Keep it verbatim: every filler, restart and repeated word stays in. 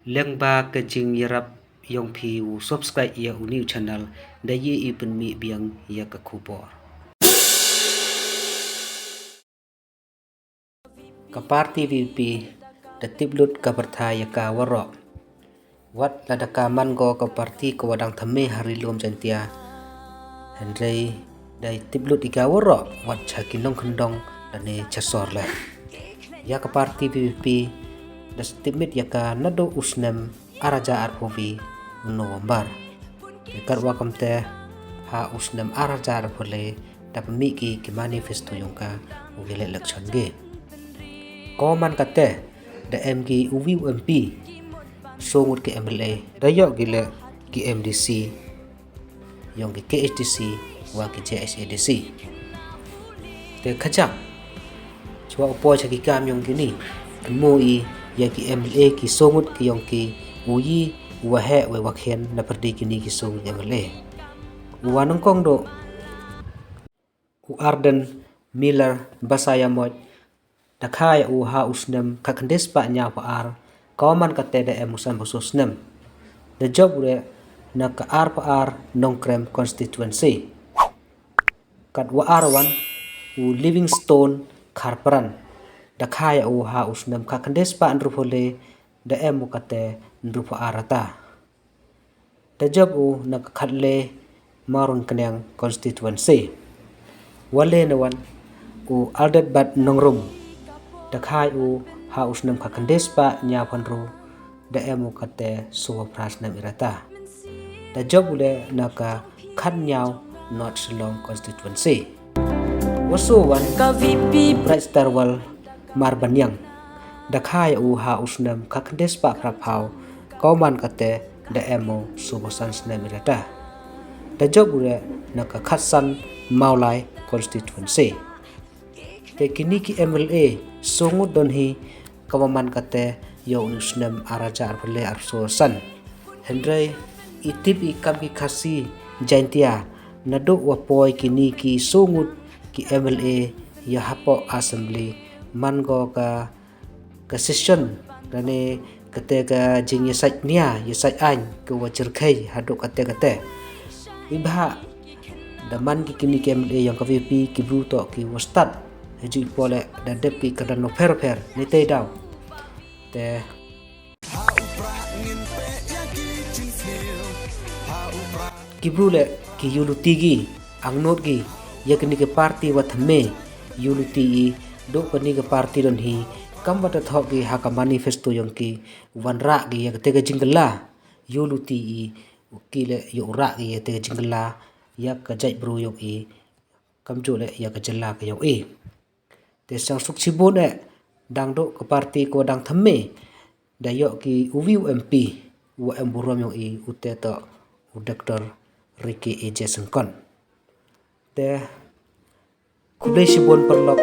Lyngba ka jingyarap yong phi u subscribe ya u new channel, da ye i pynmih biang ya ka khubor. Ka party V P P da tip lut ka pyrthai ya ka waroh. Wat lada ka man ko ka party ko wa dang thymme ha ri lum Jaintia, hynrei da tip lut i ka waroh, wat cha ki nongkyndong lane cha sor le. Ya ka party V P P da tipmit ya ka naduh u snem ar hajar arphaw wi u November. Te katwa kamte, ha u snem ar hajar arphaw le da pynmih ki ki manifesto yong ka u ki le election ki. Ko man kate, da em ki u wi u M P, soo ngut ki M L A, da yoh ki le ki M D C yong ki K H D C wa ki J H A D C. Te khajak, chwa u poi cha ki kam yong kini, mo i ya ki M L A ki soo ngut ki yong ki, u yi, u wa heh, u wa khian, na pyrdi kini ki soo ngut M L A. U wa nyngkong do u Ardent Miller Basaiawmoit, da kha ya u ha u snem khatkhynde spah ynñiaw phaw ar, ko man kate da em u san phaw soo snem. Da jop u le na ka ar phaw ar Nongkrem constituency. Katwa ar wan u Livingstone Kharpran, da kha ya u ha u snem khatkhynde spah ynru phaw le, da em u kate ynru phaw ar rta. Da jop u na ka khatle Mawryngkneng constituency. Wa le na wan u Aldertbert Nongrum, da kha ya u ha u snem khatkhynde spah ynñiaw phaw ynru, da em u kate soo phaw phra snem i rta. Da jop u le na ka khatynñiaw North Shillong constituency. Wa soo wan ka V P P Brightstarwell Marbaniang, da kha ya u ha u snem khatkhynde spah phra phaw, ko man kate da em u soo phaw san snem i rta. Da jop u le na ka khatsan Mawlai constituency. Te kini ki M L A soo ngut don hi, ka wa man kate yow u snem ar hajar arphaw le arphaw soo san. Hynrei i tip i kam ki Khasi Jaintia, naduh wa poi kini ki soo ngut ki M L A ya hapoh assembly, man ko ka, ka session, lane kate ka jingyasait nia, yasait aiñ, ka wa chyrkhei haduh kate kate. I bha, da man ki kini ki M L A yong ka V P P ki bru toh ki wa stad. Haju i pole da dep ki ka dan no pher pher, ni te daw. Te ki bru le ki yuluti ki, angnud ki ya kani ka party wa thymme, yuluti i, duh kani ka party don hi, kam wa da thoh ki ha ka manifesto yong ki, wanrah ki ya kate ka jingkylla, yuluti i, ki le yow rah ki ya kate ka jingkylla ya ka jaitbru yong i, kamjooh le ya ka jylla ka yong i. Te sñiawsuk chibun e, dang duh ka party ko dang thymme, da yoh ki u wi u M P wa em burom yong i, u te toh u Doctor Ricky A J Syngkon. Te khublei chibun paralok.